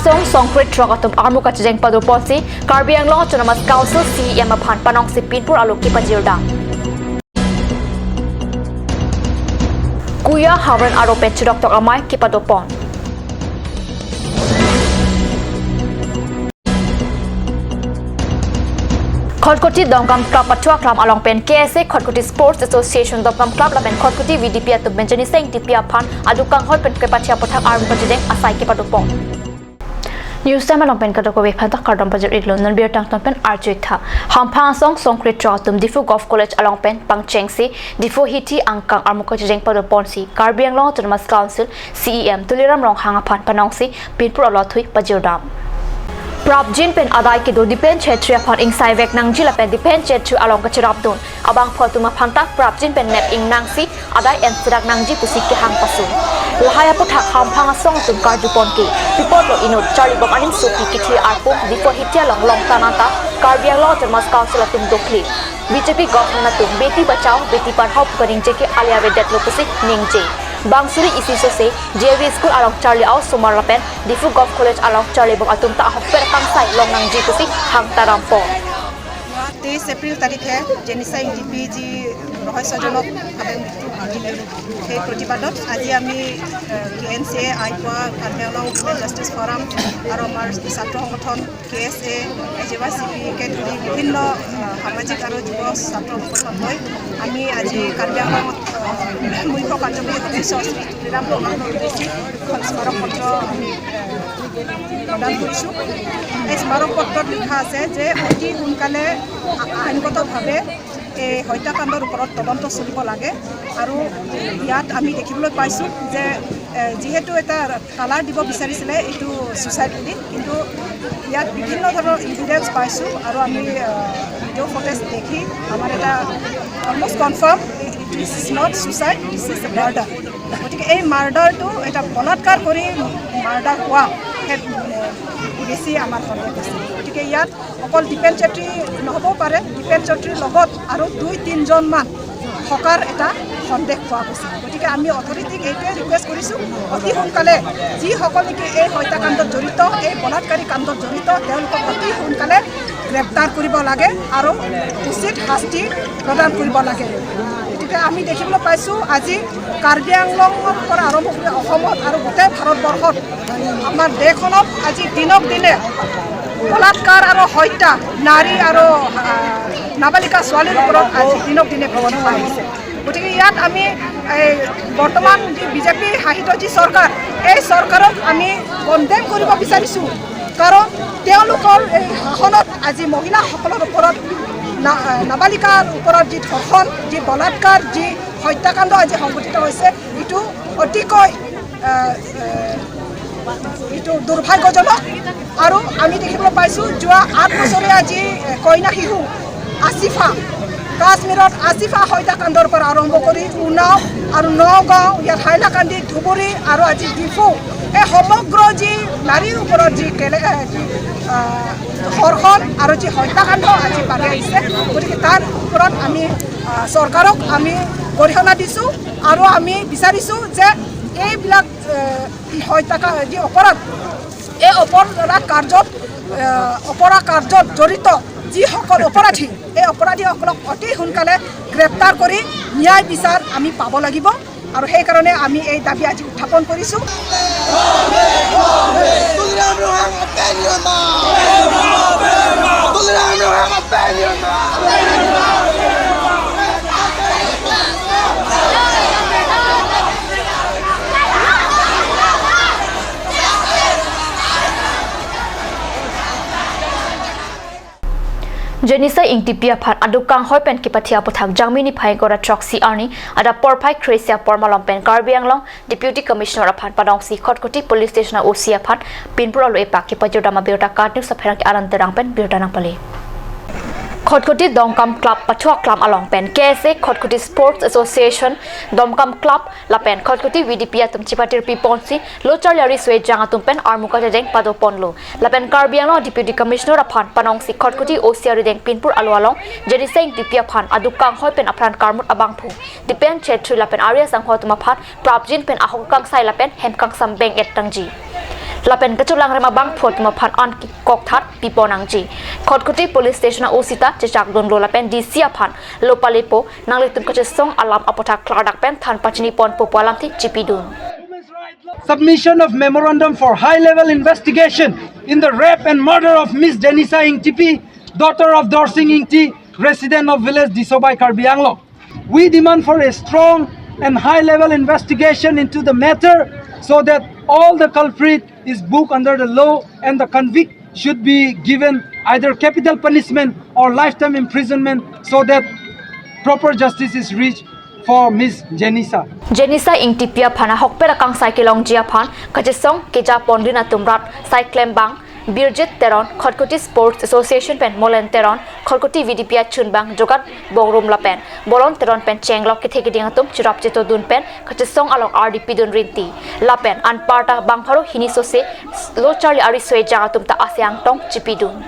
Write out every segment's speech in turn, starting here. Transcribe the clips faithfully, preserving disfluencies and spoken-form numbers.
Song songkre throk atum armu kachejeng padoponsi Karbi Anglong Autonomous Council C E M aphan panongsi pinpur alo kipajirda. Kuya Havan aro pen chiroktok amei kipadopon. Khatkhati Dongkam Club pathuaklam along pen K S A Khatkhati Sports Association Dongkam Club lapen Khatkhati V D P atum pen Jenisa Ingtipi aphan aduk kanghoi pen kepathi aputhak armu kachejeng asai kipadopon. News time along pen kadokave aphan ta kardom pajir-iklo, non birta angton pen arju-ik tha. Hamphang asong songkre throk atum Diphu Govt College along pen pangchengsi Diphu hithi angkang armu kachejeng padoponsi Karbi Anglong Autonomous Council C E M Tuliram Ronghang aphan panongsi pinpur alo athui pajirdam. Prapjin pen adai kedo Dipen Chetri aphan ingsaivek nangji lapen Dipen Chetri along kachirapdun abangphu atum aphan ta prapjin pen nep ingnangsi adai enserak nangji pusi kehang pasun. Lahai aputhak hamphang asong atum karjupon ke, pipotlo inut charlibom anim sopi kithi arpum Diphu hithi along longtang anta Karbi Anglong Autonomous Council atum dokli. B J P government atum Beti Bachao, Beti Padhao pu kaningje ke ali avedetlo pusi ningje. Bang suri isi sose D A V school along charli a-osomar lapen Diphu Govt College along charlibom atum ta ahokpet kangsai long nangji pusi hangtarampon. তেইছ এপ্ৰিল তাৰিখে জেনিচা ইংতিপিজী ৰহস্যজনক ভাৱে মৃত্যু ঘটিলে। সেই প্ৰতিবাদত আজি আমি, এ, কে এন চি এ, আইপুৱা, কাৰ্বি আংলং উইমেন জাষ্টিছ ফৰাম আৰু আমাৰ ছাত্ৰ সংগঠন কে এছ এ, এ জে ৱাই চি পিকে ধৰি বিভিন্ন, আহ, সামাজিক আৰু যুৱ ছাত্ৰ সংগঠন লৈ আমি আজি কাৰ্বি আংলঙত, আহ, মুখ্য কাৰ্যবাহী সদস্য শ্ৰী তুলিৰাম ৰংহাঙৰ উদ্দেশ্যে এখন স্মাৰক পত্ৰ আমি, আহ, প্ৰদান কৰিছোঁ। এই স্মাৰক পত্ৰত লিখা আছে যে অতি সোনকালে আ-, আইনগতভাৱে এই হত্যাকাণ্ডৰ ওপৰত তদন্ত চলিব লাগে। আৰু ইয়াত আমি দেখিবলৈ পাইছোঁ যে, এ, যিহেতু এটা কালাৰ দিব বিচাৰিছিলে এইটো ছুইচাইড বুলি, কিন্তু ইয়াত বিভিন্ন ধৰণৰ ইভিডেন্স পাইছোঁ আৰু আমি, আহ, ভিডিঅ' ফুটেজ দেখি আমাৰ এটা almost confirm, this is not suicide, this is a murder। গতিকে এই মাৰ্ডাৰটো এটা বলাৎকাৰ কৰি মাৰ্ডাৰ হোৱা, সেই, এ, বেছি আমাৰ সন্দেহ হৈছে। গতিকে ইয়াত অকল দীপেন চেত্ৰী নহ'বও পাৰে, দীপেন চেত্ৰীৰ লগত আৰু দুই তিনিজনমান থকাৰ এটা সন্দেহ পোৱা গৈছে। গতিকে আমি অথৰিটিক এইটোৱে ৰিকুৱেষ্ট কৰিছোঁ, অতি সোনকালে যিসকল নেকি এই হত্যাকাণ্ডত জড়িত, এই বলাৎকাৰী কাণ্ডত জড়িত, তেওঁলোকক অতি সোনকালে গ্ৰেপ্তাৰ কৰিব লাগে আৰু উচিত শাস্তি প্ৰদান কৰিব লাগে। গতিকে আমি দেখিবলৈ পাইছোঁ আজি কাৰ্বি আংলঙৰ পৰা আৰম্ভ কৰি অসমত আৰু গোটেই ভাৰতবৰ্ষত আমাৰ দেশখনত আজি দিনক দিনে বলাৎকাৰ আৰু হত্যা, নাৰী আৰু, আহ, নাবালিকা ছোৱালীৰ ওপৰত আজি দিনক দিনে বৃদ্ধি পাই আহিছে। গতিকে ইয়াত আমি এই বৰ্তমান যি বিজেপি শাসিত যি চৰকাৰ, এই চৰকাৰক আমি কণ্ডেম কৰিব বিচাৰিছোঁ। কাৰণ তেওঁলোকৰ এই শাসনত আজি মহিলাসকলৰ ওপৰত না-, নাবালিকাৰ ওপৰত যি ধৰ্ষণ, যি বলাৎকাৰ, যি হত্যাকাণ্ড আজি সংঘটিত হৈছে, এইটো অতিকৈ, আহ, আহ, এইটো দুৰ্ভাগ্যজনক। আৰু আমি দেখিবলৈ পাইছোঁ, যোৱা আঠ বছৰীয়া যি, এ, কইনা শিশু আছিফা, কাশ্মীৰত আছিফা হত্যাকাণ্ডৰ পৰা আৰম্ভ কৰি উনাও আৰু নগাঁও, ইয়াত হাইলাকান্দি, ধুবুৰী আৰু আজি ডিফু, এই সমগ্ৰ যি নাৰীৰ ওপৰত যি কেলে-, এ, যি, আহ, ধৰ্ষণ আৰু যি হত্যাকাণ্ড আজি বাঢ়ি আহিছে, গতিকে তাৰ ওপৰত আমি, আহ, চৰকাৰক আমি গৰিহণা দিছোঁ আৰু আমি বিচাৰিছোঁ যে এইবিলাক, এ, হত্যাকা-, যি অপৰাধ, এই অপৰাধ কাৰ্যত, এ, অপৰাধ কাৰ্যত জড়িত যিসকল অপৰাধী, এই অপৰাধীসকলক অতি সোনকালে গ্ৰেপ্তাৰ কৰি ন্যায় বিচাৰ আমি পাব লাগিব। আৰু সেইকাৰণে আমি এই দাবী আজি উত্থাপন কৰিছোঁ। তুলিৰাম Ronghang, open your mouth! Tuliram Ronghang, open your mouth! Jenisa Ingtipi aphan aduk kanghoi pen kipathi aputhak Jangmi niphai ingkoi ra throksi arni adap porphai kre-isi apor malom pen Karbi Anglong Deputy Commissioner aphan panongsi Khatkhati Police Station a-O C aphan pinpur alo epak kipajirdam abirta KAT News apherang ke Aran Terang pen birta nangpale. Khatkhati Dongkam Club pathuaklam along pen K S A Khatkhati Sports Association Dongkam Club lapen Khatkhati V D P atum chipatirpi ponsi lo charli ari sue jang atum pen armu kachejeng padoponlo. Lapen Karbi Anglong Deputy Commissioner aphan panongsi Khatkhati O C arideng pinpur alo along Jenisa Ingtipi aphan aduk kanghoi pen apran karmut abangphu Dipen Chetri lapen ari asangho atum aphan prapjin pen ahok kangsai lapen hem kangsam beng-et tangji. lapen kachelangrem abangphu atum aphan an kok that pipon nangji. Khatkhati Police Station a-O C ta chechakdunlo lapen D C aphan lo palepo, nanglitum kachesong alam aputhak klardak pen than pachiniponpo pu alamthe chipidun. Submission of memorandum for high-level investigation in the rape and murder of Miss Jenisa Ingtipi, daughter of Dorsing Ingti, resident of village Disobai, Karbi Anglong. We demand for a strong and high-level investigation into the matter so that all the culprit is booked under the law and the convict should be given either capital punishment or lifetime imprisonment so that proper justice is reached for Miss Jenisa. Jenisa Ingtipi aphan ahokpet akangsai kelongji aphan kachesong keja pondin atum rat sai klembang Birjit Teron, Khatkhati Sports Association pen Molen Teron, Khatkhati V D P achunbang Jogat Bongrung lapen Bolon Teron pen chenglok kethe keding atum cherap chetodun pen kachesong along ardi pidun rinti. Lapen anparta bang pharo hini sose lo charli ari soi jang atum ta ase angtong chipidun.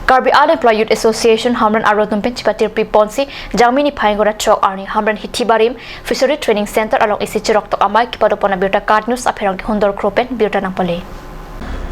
Karbi Anglong Employee Youth Association Hamren arlo atum pen chipatir piponsi Jangmi niphai ingkoi ra throk arni Hamren Hithi Barim Fishery Training Center along isi chiroktok amei kepadopon abirta KAT News apherangke Hundor Kro pen birta nangpale.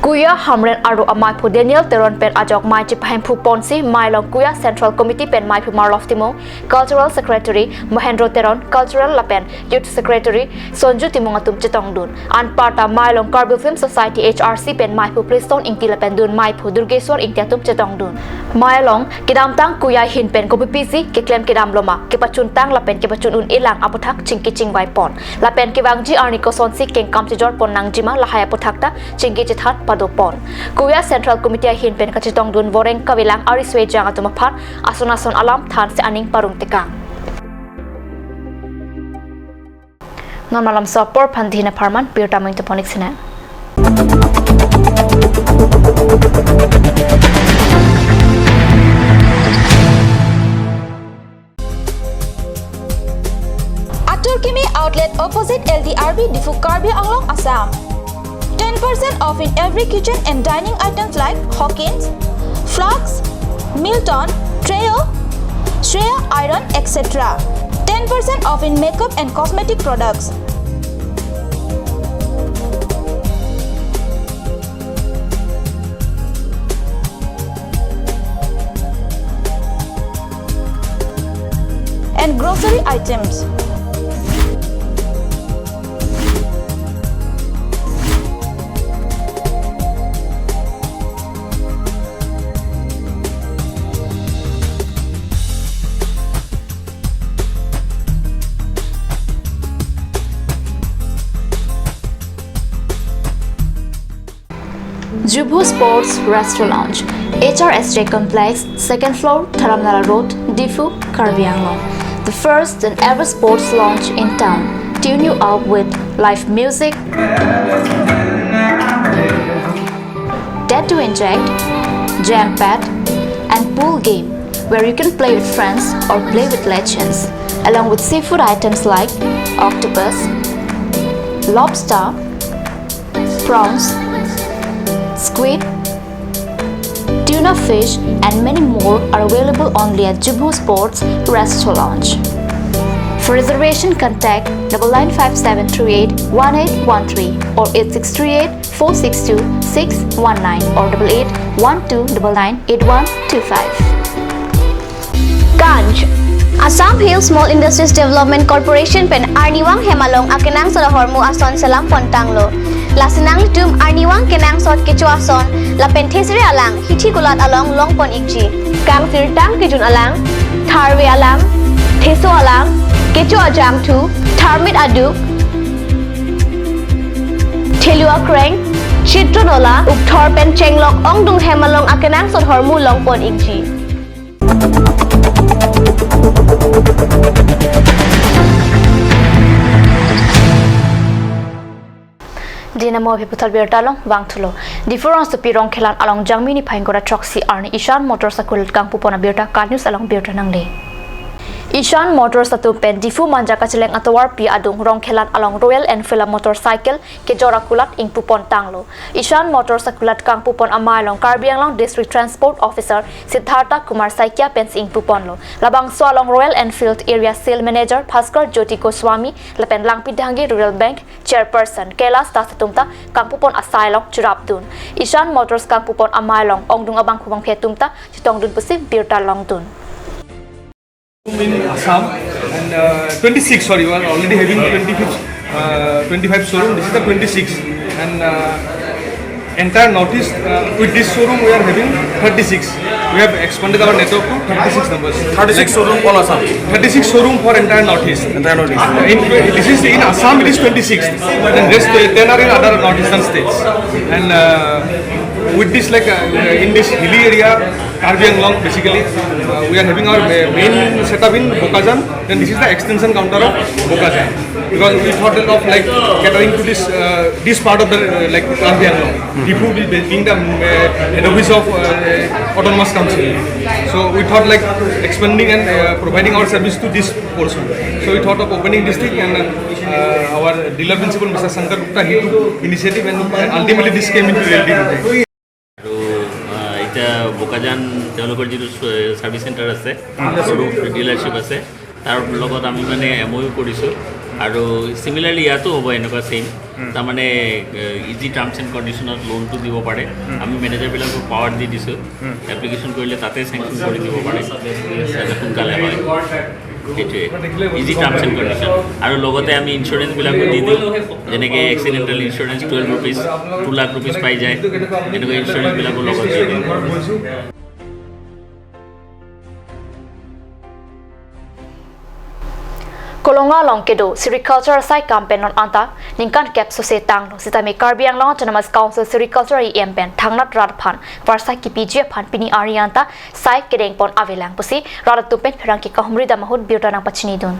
Kuya Hamren arlo amaiphu Daniel Teron pen ajok mei chipahemphu ponsi mei along Kuya Central Committee pen meiphu Marlof Timung, Cultural Secretary Mohendro Teron, Cultural lapen Youth Secretary Sonju Timung atum chetongdun. Anparta mei along Karbi Film Society H R C pen meiphu Prestone Ingti lapen dun meiphu Durgeswar Ingti atum chetongdun. Mei along kedamtang Kuya ahin pen kopipisi keklem kedam loma, kepachuntang lapen kepachun un-elang aputhak chingki chingvai pon. Lapen kevangji arni kosonsi kengkam chejor pon nangjima lahai aputhak ta chingki chethan padopon. Kuya Central Committee ahin pen kachetongdun voreng kavelang ari soi jang atum aphan ason ason alam thansi aning parong tekang. Non malomso apor aphan dina pharman birta mengtepon ik sina. Atur Kimi Outlet, opposite L D R B, Diphu, Karbi Anglong, Assam. Ten percent off in every kitchen and dining items like Hawkins, flasks, Milton, tray, Shreya iron, et cetera. Ten percent off in makeup and cosmetic products. And grocery items. Jubho Sports Restaurant Lounge, H R S J Complex, second floor, Dharamnala Road, Diphu, Karbi Anglong. The first and ever sports lounge in town. Tune you up with live music, Tattoo Inject, Jam Pad, and pool game, where you can play with friends or play with legends, along with seafood items like octopus, lobster, prawns, squid, tuna fish, and many more are available only at Jubho Sports Restaurant Lounge. For reservation, contact double nine five seven three eight one eight one three or eight six three eight four six two six one nine or double eight one two double nine eight one two five. Ganj. Assam Hill Small Industries Development Corporation pen arnivang hem along akenangsot ahormu ason selam pontanglo. Lasi nanglitum arnivang kenangsot kecho ason lapen thesere alang hithi kulat along longpon ikji. Kangsirtang kejun alang, tharve alang, theso alang, kecho ajangthu, tharmit aduk, thelu akreng, chitro nola, ukthor pen chenglok ongdung hem along akenangsot ahormu longpon ikji. Dina mo aphi puthot birta along vangthulo. Diphu rongsopi Rongkhelan along Jangmi niphai ingkoi ra throksi arni Ishan Motorcycle kangpupon abirta KAT News along birta nangle. Ishan Motors atum pen Diphu Manja kacheleng atovarpi adung Rongkhelan along Royal Enfield motorcycle kejor akulat ingpupon tanglo. Ishan Motors akulat kangpupon amei along Karbi Anglong District Transport Officer Siddhartha Kumar Saikia pensi ingpuponlo. Labangso along Royal Enfield Area Sale Manager Bhaskar Jyoti Goswami lapen Langpidhangi Rural Bank Chairperson Kailash Das atum ta kangpupon asai along churapdun. Ishan Motors kangpupon amei along ongdung abangphu bangphi atum ta chetongdun pusi birta longdun. In Assam and uh, twenty-six, sorry, we are already having twenty-five, uh, twenty-five showroom. This is the twenty-six, and uh, entire Northeast, uh, with this showroom we are having thirty-six. We have expanded our network to thirty-six numbers. Thirty-six showroom all Assam. Thirty-six showroom for entire Northeast. Entire Northeast. In, this is in Assam, it is twenty-six. And rest uh, ten are in other Northeastern states. And uh, with this, like uh, in this hilly area, Karbi Anglong, basically, uh, we are having our ma- main setup in Bokajan. Then this is the extension counter of Bokajan, because we thought of like catering to this uh, this part of the uh, like Karbi Anglong. Diphu be- being the uh, head office of uh, autonomous council, so we thought like expanding and uh, providing our service to this portion. So we thought of opening this thing, and uh, our dealer principal Mister Shankar Gupta, he took initiative, and uh, ultimately this came into reality today. আৰু আহ, এতিয়া বোকাজান তেওঁলোকৰ যিটো service centre আছে, সৰু ডিলাৰশ্বিপ আছে, তাৰ লগত আমি মানে এম অ' ইউ কৰিছোঁ। আৰু চিমিলাৰলি ইয়াতো হ'ব এনেকুৱা ছেইম, তাৰমানে ইজি টাৰ্মছ এণ্ড কণ্ডিশ্যনত লোনটো দিব পাৰে। আমি মেনেজাৰবিলাকক পাৱাৰ দি দিছোঁ, এপ্লিকেশ্যন কৰিলে তাতে চেংচন কৰি দিব পাৰে, যাতে সোনকালে হয়। সেইটোৱে ইজি টাৰ্মছ এণ্ড কণ্ডিশ্যন। আৰু লগতে আমি ইঞ্চুৰেঞ্চবিলাকো দি দিওঁ, যেনেকে accidental insurance twelve rupees, two lakh rupees পাই যায়, এনেকুৱা ইঞ্চুৰেঞ্চবিলাকো লগত দি দিওঁ। Kolonga along kedo sericulture asai kam pen non anta ningkan kep sose tanglo, sitame Karbi Anglong Autonomous Council Sericulture E M pen thangnat rat aphan varsai kipiji aphan pini arni anta sai kedengpon avelang pusi rat atum pen pherangke kahumri dam ahut birta nangpachinidun.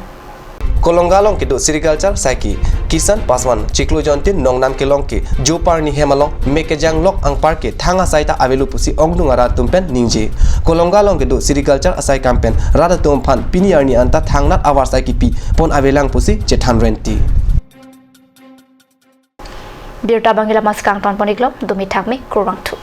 Kolonga along kedo sericulture saiki Kisan Paswan chiklo jontin nongnam kelong ke joparni hem along mek kejang lok angpar ke thang asai ta avelo pusi ongdung arat atum pen ningje. Kolonga along kedo sericulture asai kam pen rat atum aphan pini arni anta thangnat avarsai kipipon avelang pusi chethan renti. Birta bangila mas kangton pon-iklo, dumi thakme, kurvangthu.